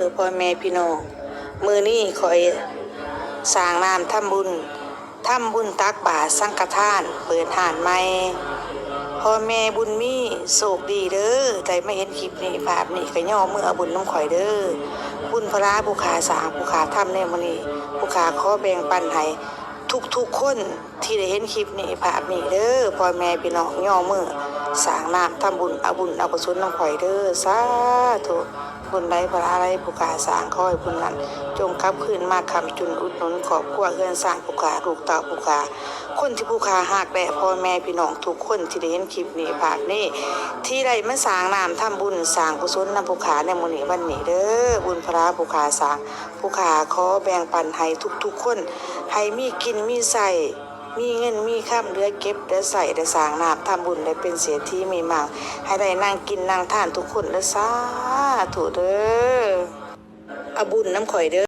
ພໍ່ແມ່ພີ່ນ້ອງ, ມື້ນີ້ຂ້ອຍສ້າງນ້ຳທຳບຸນ, ທຳບຸນຕັກບາດສັງຄະທານ, ເປີດຮ້ານໃໝ່. ພໍ່ແມ່ບຸນມີ ໂຊກດີເດີ້ ໄດ້ມາເຫັນຄລິບນີ້ ພາບນີ້ ກໍຍໍມືເອົາບຸນນຳຂ້ອຍເດີ້. ບຸນພະລາຜູ້ຂ້າສ້າງ ຜູ້ຂ້າທຳໃນມື້ນີ້ ຜູ້ຂ້າຂໍແບ່ງປັນໃຫ້ທຸກໆຄົນ ທີ່ໄດ້ເຫັນຄລິບນີ້ ພາບນີ້ເດີ້ ພໍ່ແມ່ພີ່ນ້ອງ, ຍໍມືສ້າງນ້ຳທຳບຸນ ເອົາບຸນເອົາກຸສົນນຳຂ້ອຍເດີ້ ສາທຸ. ບຸນໃດພະລາໃດຜູ້ຂ້າສ້າງ ຂໍໃຫ້ບຸນນັ້ນຈົ່ງກັບຄືນມາຄ້ຳຈຸນອຸດໜູນຄອບຄົວເຮືອນຊານຜູ້ຂ້າ ລູກເຕົ້າຜູ້ຂ້າ ຄົນທີ່ຜູ້ຂ້າຮັກ ແລະ ພໍ່ແມ່ພີ່ນ້ອງທຸກຄົນທີ່ໄດ້ເຫັນຄລິບນີ້ ພາບນີ້ ທີ່ໄດ້ມາສ້າງນ້ຳທຳບຸນ ສ້າງກຸສົນນຳຜູ້ຂ້າໃນມື້ນີ້ວັນນີ້ເດີ້. ບຸນພະລາຜູ້ຂ້າສ້າງ ຜູ້ຂ້າຂໍແບ່ງປັນໃຫ້ທຸກໆຄົນ ໃຫ້ມີກິນມີໃຊ້ ມີເງິນມີຄຳ ເຫຼືອເກັບເຫຼືອໃຊ້ ໄດ້ສ້າງນ້ຳທຳບຸນ ໄດ້ເປັນເສດຖີມີມັງ ໃຫ້ໄດ້ນັ່ງກິນນັ່ງທານທຸກຄົນເດີ້ ສາທຸເດີ້. ເອົາບຸນນຳຂ້ອຍເດີ້.